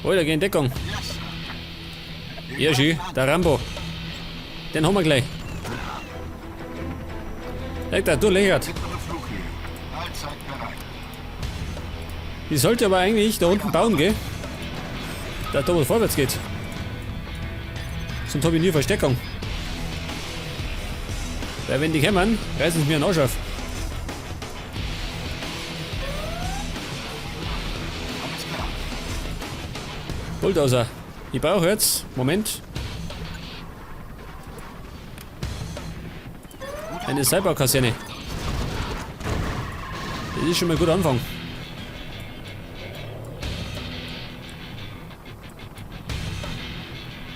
Alter, geh in Deckung. Ja, schön. Der Rambo. Den haben wir gleich. Alter, du lächert. Die sollte aber eigentlich da unten bauen, gell? Da da was vorwärts geht. Sonst habe ich nie Versteckung. Weil wenn die kommen, reißen sie mir einen Arsch auf. Bulldozer. Ich brauche jetzt, Moment, eine Cyberkaserne. Das ist schon mal ein guter Anfang.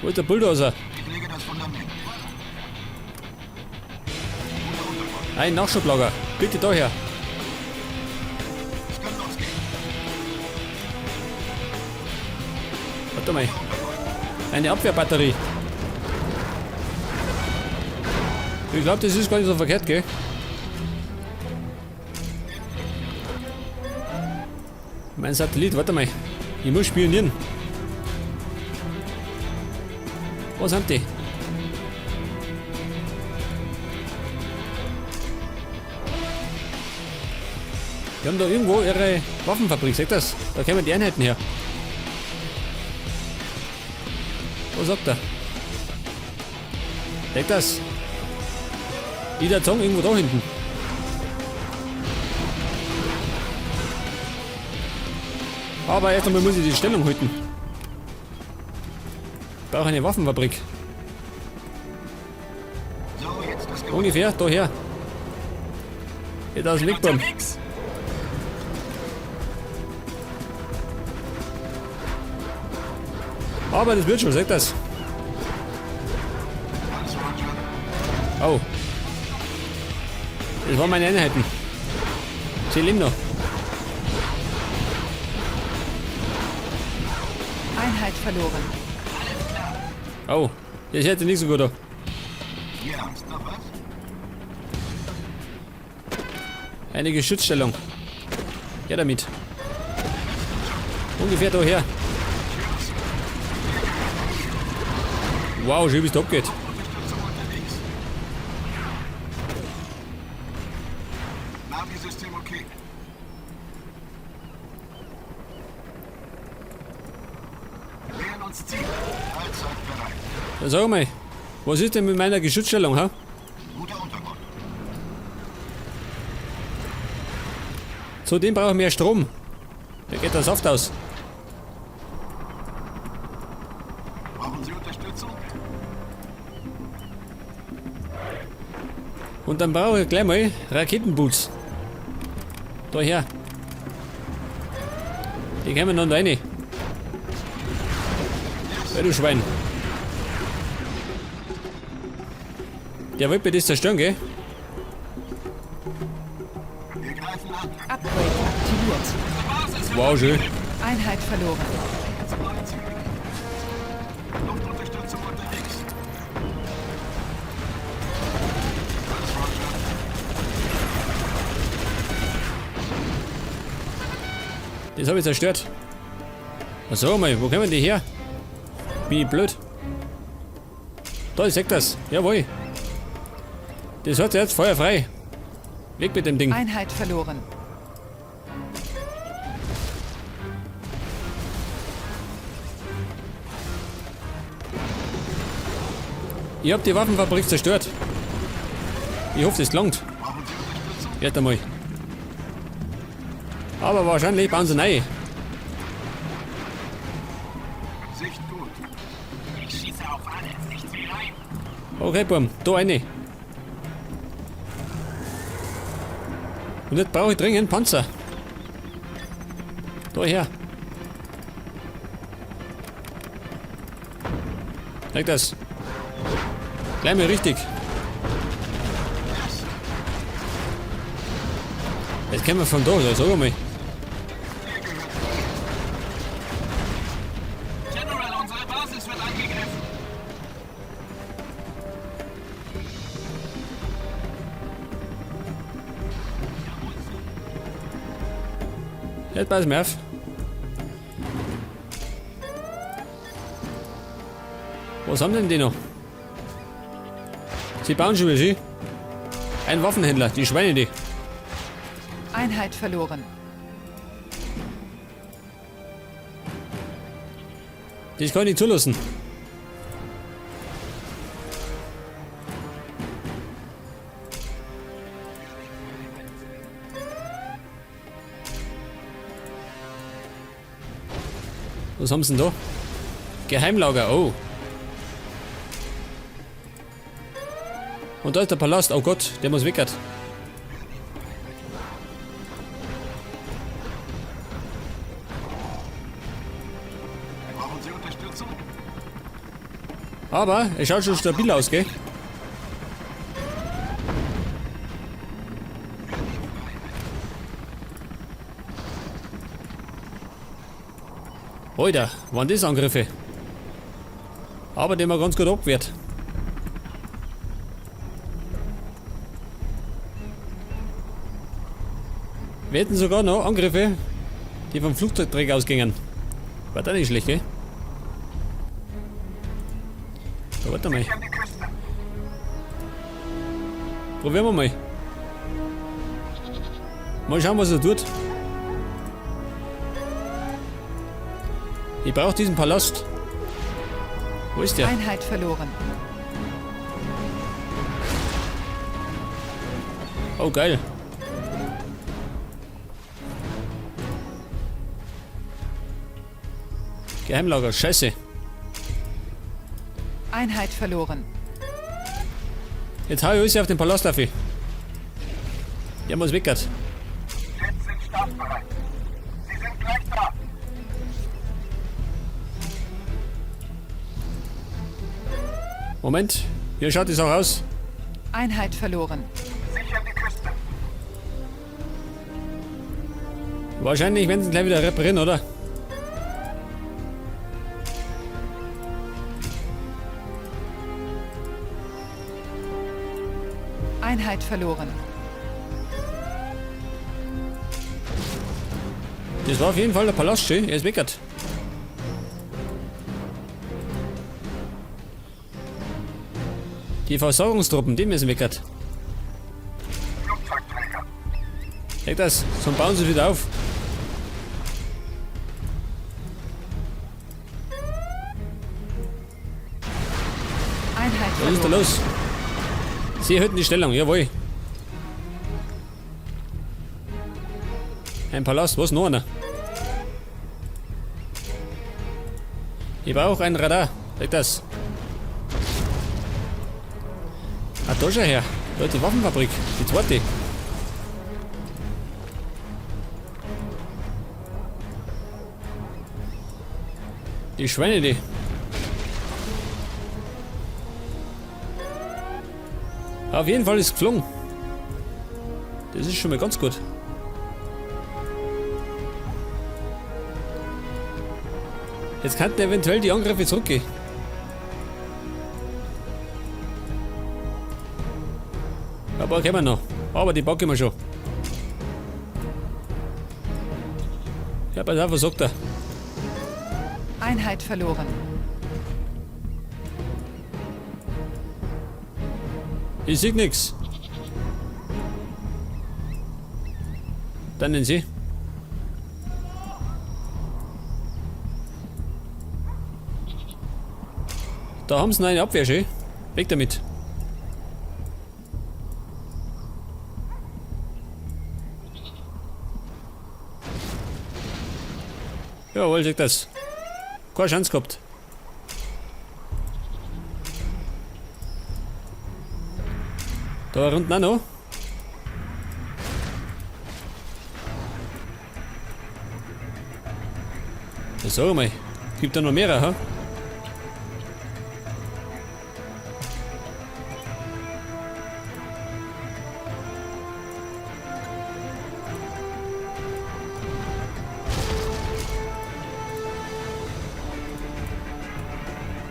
Wo ist der Bulldozer? Ein Nachschublager. Bitte daher. Warte mal. Eine Abwehrbatterie. Ich glaube, das ist gar nicht so verkehrt, gell? Mein Satellit, warte mal. Ich muss spionieren. Wo sind die? Die haben da irgendwo ihre Waffenfabrik, seht das? Da kommen die Einheiten her. Wo sagt er? Seht das? Ich würd sagen, irgendwo da hinten. Aber erst einmal muss ich die Stellung halten. Ich brauche eine Waffenfabrik. Ungefähr daher. Geht aus dem Weg, Burm. Aber das wird schon, sag das. Oh. Das waren meine Einheiten. Sie leben noch. Einheit verloren. Oh, das hätte nicht so gut da. Ja, ist noch was? Eine Geschützstellung. Ja, damit. Ungefähr daher. Wow, schön, wie es da abgeht. Unterstützung unterwegs. Navi-System okay. Nähern uns Ziel. Allzeit bereit. Dann sag mal, was ist denn mit meiner Geschützstellung, ha? Guter Untergrund. Zudem brauche ich mehr Strom. Da geht der Saft aus. Brauchen Sie Unterstützung? Und dann brauche ich gleich mal Raketenboots. Daher. Die kommen dann da rein. Ey, du Schwein. Der wollte mir das zerstören, gell? Wir greifen an. Upgrade aktiviert. Wow, schön. Einheit verloren. Zum neuen Ziel. Luftunterstützung unterwegs. Alles Roger. Das habe ich zerstört. Ach so, mal, wo kommen die her? Bin ich blöd? Da, ich seh das. Jawohl. Das hat jetzt Feuer frei. Weg mit dem Ding. Einheit verloren. Ich hab die Waffenfabrik zerstört. Ich hoffe, das gelangt. Brauchen Sie Unterstützung? Warte einmal. Aber wahrscheinlich bauen sie neu. Sicht gut. Ich schieße auf alles, nichts wie rein. Okay, Burm, da eine. Und jetzt brauche ich dringend Panzer. Da her. Zeig das. Gleich mal richtig. Jetzt kommen wir von da, so, sag mal. General, unsere Basis wird angegriffen. Jetzt pass mir auf. Was haben denn die noch? Sie bauen schon wieder, sie. Ein Waffenhändler, die Schweine, die. Einheit verloren. Das kann ich nicht zulassen. Was haben sie denn da? Geheimlager, oh. Und da ist der Palast, oh Gott, der muss weckert. Brauchen Sie Unterstützung? Aber es schaut schon stabil aus, gell? Alter, waren das Angriffe? Aber den wir ganz gut abgewehrt. Wir hätten sogar noch Angriffe, die vom Flugzeugträger ausgingen. War da nicht schlecht, gell? So, warte mal. Sichern die Küste. Probieren wir mal. Mal schauen, was er tut. Ich brauche diesen Palast. Wo ist der? Einheit verloren. Oh, geil. Geheimlager, scheiße. Einheit verloren. Jetzt hau ich alles auf den Palast auf. Der muss weckert. Jets sind startbereit. Sie sind gleich da. Moment, hier schaut es auch aus. Einheit verloren. Sichern die Küste. Wahrscheinlich werden sie gleich wieder reparieren, oder? Einheit verloren. Das war auf jeden Fall der Palast, schön. Er ist weckert. Die Versorgungstruppen, die müssen weckert. Flugzeugträger. Leg das, sonst bauen sie wieder auf. Einheit Was ist da verloren. los? Sie erhöhten die Stellung, jawohl. Ein Palast, was noch einer? Ich brauche ein Radar. Leg das. Ah, da schau her. Da ist die Waffenfabrik. Die zweite. Die Schweine, die. Auf jeden Fall ist geflogen. Das ist schon mal ganz gut. Jetzt könnten eventuell die Angriffe zurückgehen. Ein paar kommen noch. Aber die packen wir schon. Ja, pass auf, was sagt er? Einheit verloren. Ich sehe nix. Dann den Sie. Da haben sie noch eine Abwehr, schön. Weg damit. Jawohl, sagt das. Keine Chance gehabt. Da unten auch noch. Ja, sag mal, gibt da noch mehrere, ha?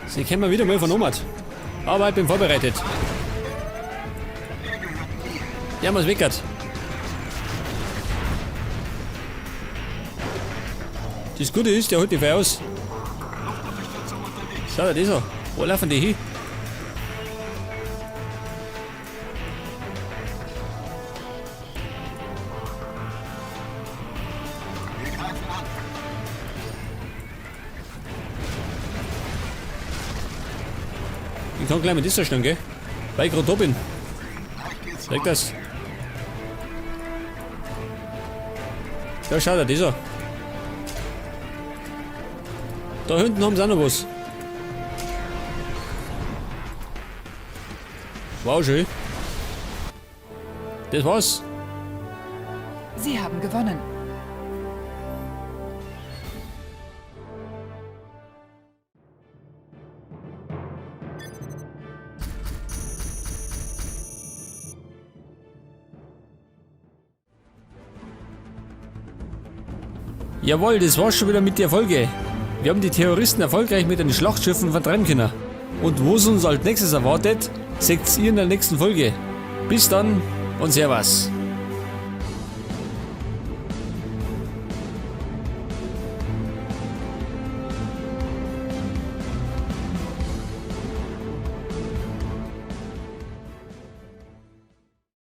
Sie kennen wir wieder mal von Nomad. Aber ich bin vorbereitet. Der muss weckert. Das Gute ist, der holt die aus. Luftunterstützung unterwegs. Schau dir das an. Wo laufen die hin? Wir greifen an. Ich kann gleich mit dieser schnell, gell? Weil ich gerade da bin. Gleich geht's Sag los. das. Da schaut er das an. Da hinten haben sie auch noch was. Wow, schön. Das war's. Sie haben gewonnen. Jawohl, das war's schon wieder mit der Folge. Wir haben die Terroristen erfolgreich mit den Schlachtschiffen vertreiben können. Und wo es uns als nächstes erwartet, seht ihr in der nächsten Folge. Bis dann und Servus.